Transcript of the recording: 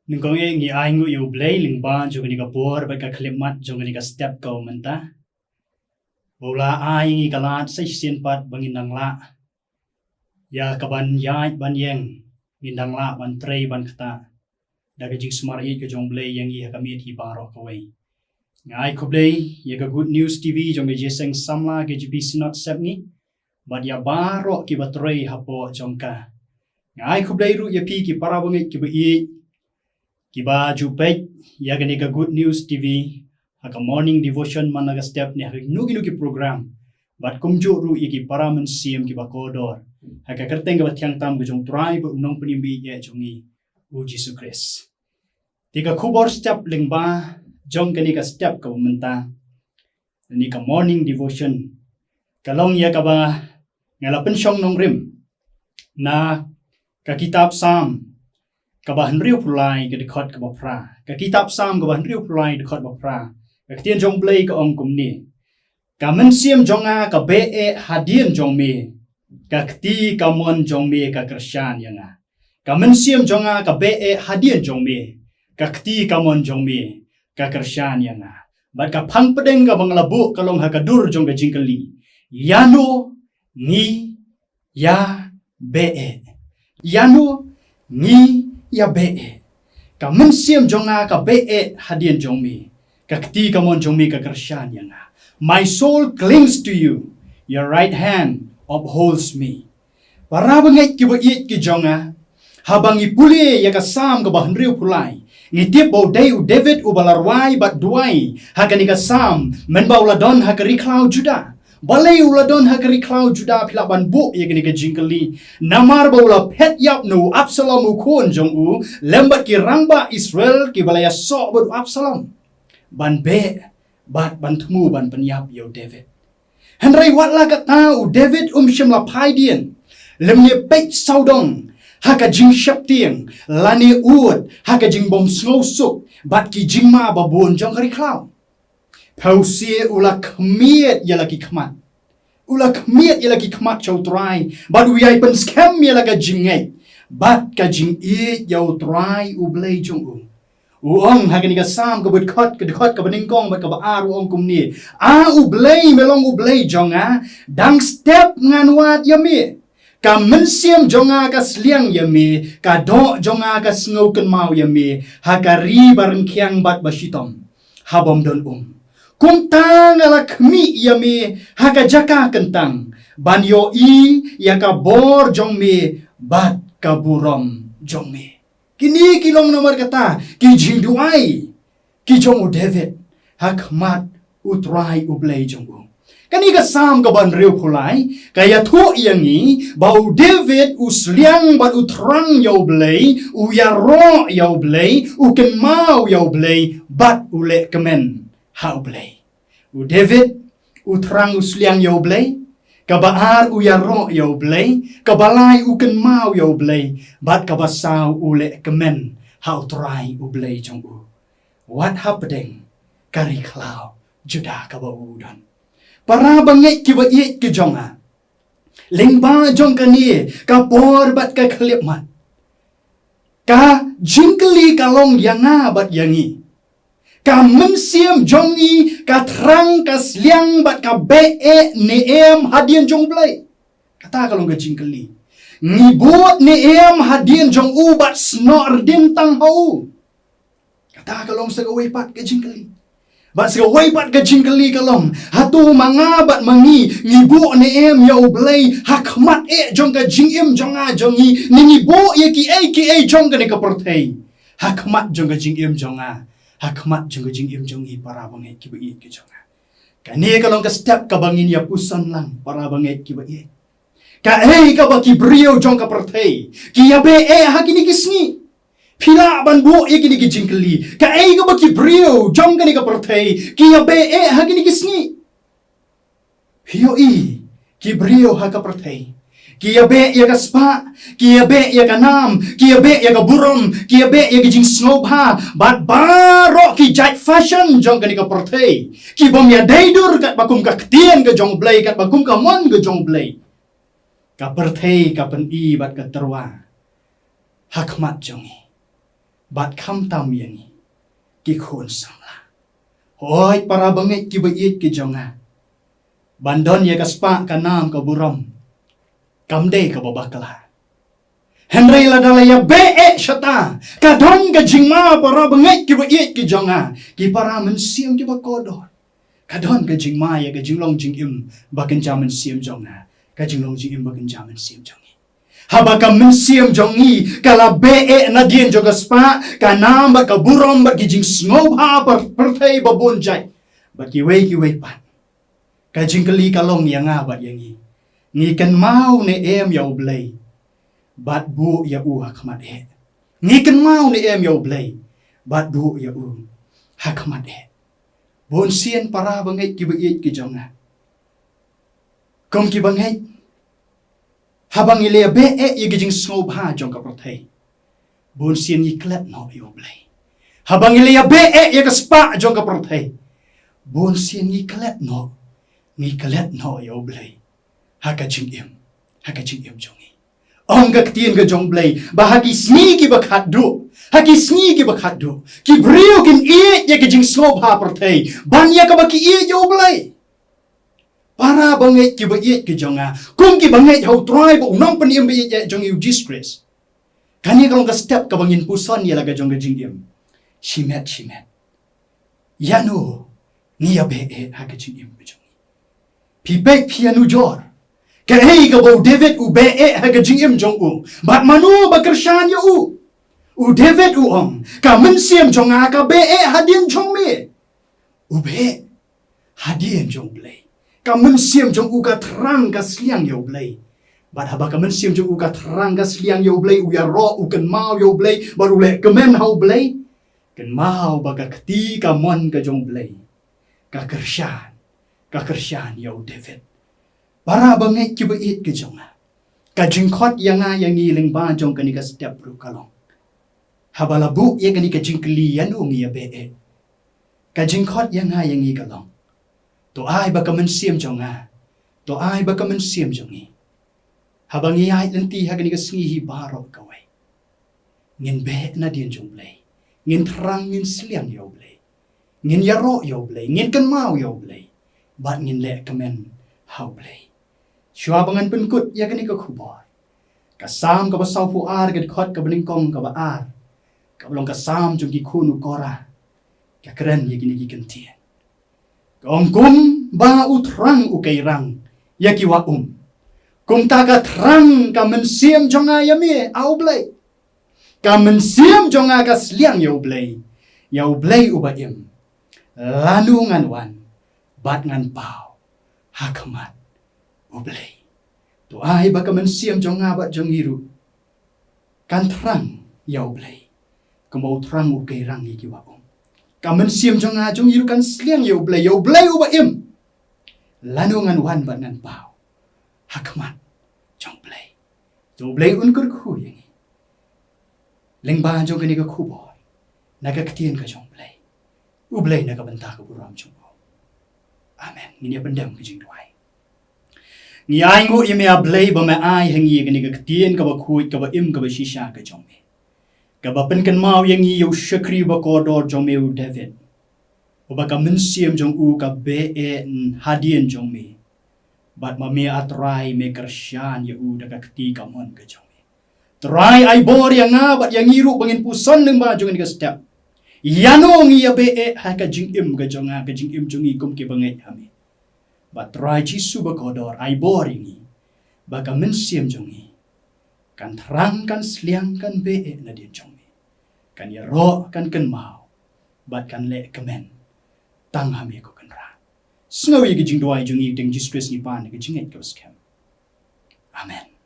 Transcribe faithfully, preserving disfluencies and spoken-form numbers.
Nyngkong eh ngi ai nguh ïa U Blei lyngba jong kane ka por bad ka khyllipmat jong kane ka step kaba mynta. Ba u la ai ngi ka lad sa shisien pat ba ngin nang lah ïa kaban ïaid ban ïeng, ngin nang lah ban trei ban ktah da ka jingsmar ïeit ka jong U Blei ïa ngi ha ka miet hi baroh kawei. Nga ai khublei ïa ka Good News T V jong ka Jingïaseng Samla K J B Synod Sepngi bad ïa baroh kiba trei hapoh jong ka. Nga ai khublei ruh ïa phi ki para bangeit kiba ïeit kiba ju peit ïa kane ka Good News T V ha ka morning devotion man la ka step ne ha kino kino ki program, bad kumjuh ruh ïa ki para mynsiem kiba kordor ha ka kyrteng kaba thiang tam ka jong U Trai bad U Nongpynim ba ïeit jong ngi, U Jisu Khrist. Te ka khubor step lyngba jong kane ka step kaba mynta, kane ka morning devotion, ka long ïa kaba nga la pynshong nongrim na ka kitab Salm kaba hynriewphew lai ka dkhot kaba phra. Ka kitab Salm kaba hynriewphew lai dkhot ba phra. Ka ktien jong U Blei ka ong kumne: Ka mynsiem jong nga ka beh eh hadien jong me, ka kti kamon jong me ka kyrshan ïa nga. Ka mynsiem jong nga ka beh eh hadien jong me, ka kti kamon jong me ka kyrshan ïa nga. Bad ka phang pdeng kaba nga la buh ka long ha ka dur jong ka jingkylli: Ïano ngi ïa beh eh? Ïano ngi ïa beh eh? Ka mynsiem jong nga ka beh eh hadien jong me, ka kti kamon jong me ka kyrshan ïa nga. My soul clings to you, your right hand upholds me. Para bangeit kiba ïeit ki jong nga, haba ngi pule ïa ka Salm kaba hynriewphew lai, ngi tip ba u dei u David uba la rwai bad duwai ha kane ka Salm, mynba u la don ha ka ri khlaw Judah. Balei u la don ha ka ri khlaw Judah, phi lah ban buh ïa kane ka jingkylli? Namar ba u la phet ïap na u Absalom u khun jong u lem bad ki rangbah Israel kiba la ïasoh bad u Absalom ban beh bad ban thmu ban pynïap ïa u David. Hynrei wat la katta u David um shym la phai dien lymne peit sawdong ha ka jingsheptieng lane ud ha ka jingbym sngewsuk bad ki jingma babun jong ka ri khlaw. Pawsie u la khmied ïa la ki khmat. U la khmied ïa la ki khmat sha U Trai bad u ïai pynskhem ïa la ka jingngeit bad ka jingïeit ïa U Trai U Blei jong u. U ong ha kane ka Salm kaba dkhot, ka dkhot kaba nyngkong bad kaba ar, u ong kumne: A U Blei, me long U Blei jong nga, dang step ngan wad ïa me. Ka mynsiem jong nga ka sliang ïa me, ka doh jong nga ka sngewkynmaw ïa me ha ka ri ba ryngkhiang bad ba shitom, ha bym don um. Kumta nga la khmih ïa me ha ka jaka kyntang, ban ïohi ïa ka bor jong me bad ka burom jong me. Kine ki long namar kata ki jingduwai ki jong u David ha khmat U Trai U Blei jong u. Kane ka Salm kaba hynriewphew lai ka ïathuh ïa ngi ba u David u sliang bad u thrang ïa U Blei, u ïaroh ïa U Blei, u kynmaw ïa U Blei bad u leh kmen ha U Blei. U David u thrang, u sliang ïa U Blei. Kaba ar, u ïaroh ïa U Blei. Kaba lai, u kynmaw ïa U Blei. Bad kaba saw, u leh kmen ha U Trai U Blei jong u, wat hapdeng ka ri khlaw Judah kaba u don. Para bangeit kiba ïeit ki jong nga, lyngba jong kane ka por bad ka khyllipmat, ka jingkylli ka long ïa nga bad ïa ngi. Ka mynsiem jong ngi ka thrang, ka sliang bad ka beh eh ne em hadien jong U Blei? Kata ka long ka jingkylli. Ngi bud ne em hadien jong u bad snoh rdin tang ha u? Kata ka long sa kawei pat ka jingkylli. Bad sa kawei pat ka jingkylli ka long, hato ma nga bad ma ngi ngi bud ne em ïa U Blei ha khmat eh jong ka jingim jong nga jong ngi, ne ngi bud ïa kiei kiei jong kane ka pyrthei ha khmat jong ka jingim jong nga, ha khmat jong ka jingim jong ngi, para bangeit kiba ïeit ki jong nga? Kane ka long ka step kaba ngin ïa puson lang, para bangeit kiba ïeit. Kaei kaba ki briew jong ka pyrthei ki ïa beh eh ha kine ki sngi? Phi lah ban buh ïa kine ki jingkylli. Kaei kaba ki briew jong kane ka pyrthei ki ïa beh eh ha kine ki sngi? Phi ïohi, ki briew ha ka pyrthei ki ïa beh ïa ka spah, ki ïa beh ïa ka nam, ki ïa beh ïa ka burom, ki ïa beh ïa ka jingsngewbha bad baroh ki jait fashion jong kane ka pyrthei, ki bym ïadei dur katba kum ka ktien ka jong U Blei, katba kum ka mon ka jong U Blei. Ka pyrthei ka pyni bad ka tyrwa ha khmat jong ngi. Bad khamtam ïa ngi ki khun samla. Hooid para bangeit kiba ïeit ki jong nga, ban don ïa ka spah ka nam ka burom kam dei kaba bakla. Hynrei lada la ïabeh eh shata, ka don ka jingma para bangeit kiba ïeit ki jong nga, ki para mynsiem kiba kordor. Ka don ka jingma ïa ka jinglong jingim ba kynja mynsiem jong nga, ka jinglong jingim ba kynja mynsiem jong ngi. Haba ka mynsiem jong ngi ka la beh eh nadien jong ka spah ka nam bad ka burom bad ki jingsngewbha pyrthei ba bun jait bad kiwei kiwei pat, ka jingkylli ka long ïa nga bad ïa ngi, ngi kynmaw ne em ïa U Blei bad buh ïa u ha khmat eh? Ngi kynmaw ne em ïa U Blei bad buh ïa u ha khmat eh? Bunsien para bangeit kiba ïeit ki jong nga, kum kiba ngeit, haba ngi la ïabeh eh ïa ki jingsngewbha jong ka pyrthei, bunsien ngi klet noh ïa U Blei. Haba ngi la ïabeh eh ïa ka spah jong ka pyrthei, bunsien ngi klet noh, ngi klet noh ïa U Blei ha ka jingim, ha ka jingim jong ngi. Ong ka ktien ka jong U Blei ba ha ki sngi kiba khatduh, ha ki sngi kiba khatduh, ki briew kin ïeit ïa ka jingsngewbha pyrthei ban ïa kaba ki ïeit ïa U Blei. Para bangeit kiba ïeit ki jong nga, kum kiba ngeit ha U Trai bad U Nongpynim ba ïeit jong ngi U Jisu Khrist, kane ka long ka step kaba ngin puson ïa la ka jong ka jingim shimet shimet. Ïano ngi ïabeh eh ha ka jingim ka jong ngi? Phi peit phi ïanujor kaei kaba u David u beh eh ha ka jingim jong u, bad mano ba kyrshan ïa u? U David u ong, ka mynsiem jong nga ka beh eh hadien jong me. U beh hadien jong U Blei. Ka mynsiem jong u ka thrang ka sliang ïa U Blei. Bad haba ka mynsiem jong u ka thrang ka sliang ïa U Blei, u ïaroh, u kynmaw ïa U Blei bad u leh kmen ha U Blei, kynmaw ba ka kti kamon ka jong U Blei ka kyrshan, ka kyrshan ïa u David. Para bangeit kiba ïeit ki jong nga, ka jingkhot ïa nga ïa ngi lyngba jong kane ka step ruh ka long, haba la buh ïa kane ka jingkylli ïano ngi ïabeh eh, ka jingkhot ïa nga ïa ngi ka long, to ai ba ka mynsiem jong nga, to ai ba ka mynsiem jong ngi, haba ngi ïaid lynti ha kane ka sngi hi baroh kawei, ngin beh nadien jong U Blei, ngin thrang ngin sliang ïa U Blei, ngin ïaroh ïa U Blei, ngin kynmaw ïa U Blei, bad ngin leh kmen ha U Blei. Shuwa ba ngan pynkut ïa kane ka khubor, ka Salm kaba sawphew ar, ka dkhot kaba nyngkong, kaba ar, kaba long ka Salm jong ki khun u Korah, ka kren ïa kine ki kyntien. Ka ong, kumba u thrang u keirang ïa ki wah um, kumta ka thrang ka mynsiem jong nga ïa me, A U Blei. Ka mynsiem jong nga ka sliang ïa U Blei, ïa U Blei uba im. Lano ngan wan bad ngan paw ha khmat U Blei? To ai ba ka mynsiem jong nga bad jong ngi ruh kan thrang ïa U Blei, kumba u thrang u keirang ïa ki wah um. Ka mynsiem jong nga jong ngi ruh kan sliang ïa U Blei, ïa U Blei uba im. Lano ngan wan bad ngan paw ha khmat jong U Blei? To U Blei un kyrkhu ïa ngi lyngba jong kane ka khubor na ka ktien ka jong U Blei, U Blei na ka bynta ka burom jong u. Amen. Ngin ïa pyndem ka jingduwai. Ngi ainguh ïa me, A Blei, ba me ai ha ngi ïa kane ka ktien kaba khuid, kaba im, kaba shisha ka jong me, kaba pynkynmaw ïa ngi ïa u shakri ba kordor jong me u David, uba ka mynsiem jong u ka beh eh hadien jong me, bad ma me, A Trai, me kyrshan ïa u da ka kti kamon ka jong me. Trai, ai bor ïa nga bad ïa ngi ruh ba ngin puson lyngba jong kane ka step, ïano ngi ïabeh eh ha ka jingim ka jong nga, ka jingim jong ngi kum kiba ngeit ha me. Bad Trai Jisu ba kordor, ai bor ïa ngi ba ka mynsiem jong ngi kan thrang, kan sliang, kan beh eh nadien jong me, kan ïaroh, kan kynmaw bad kan leh kmen tang ha me, ko Kynrad. Sngew ïa ka jingduwai jong ngi, ha ka kyrteng Jisu Khrist ngi pan ïa ka jingngeit kaba skhem. Amen.